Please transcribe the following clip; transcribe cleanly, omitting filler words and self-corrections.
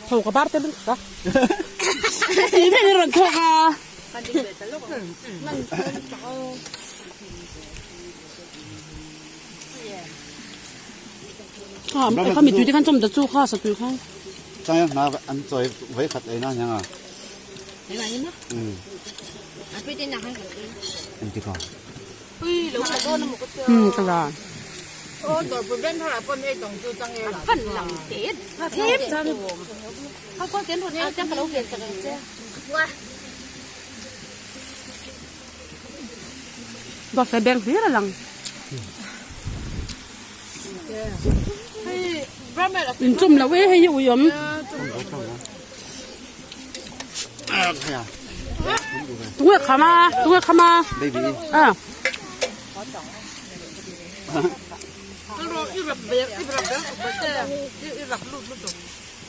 Tho ka bar te lung ka. Ti ve ni ron thawk a. Kha mi tui te khan chawm ta chu kha sa tui kha. Chang na an choi vai khat ei na nyanga. An ti ka. Um ka la. Dawt fe beng hlir a lang. In chum lo e hei hi ui awm. Tunge khama tunge khama. Ah.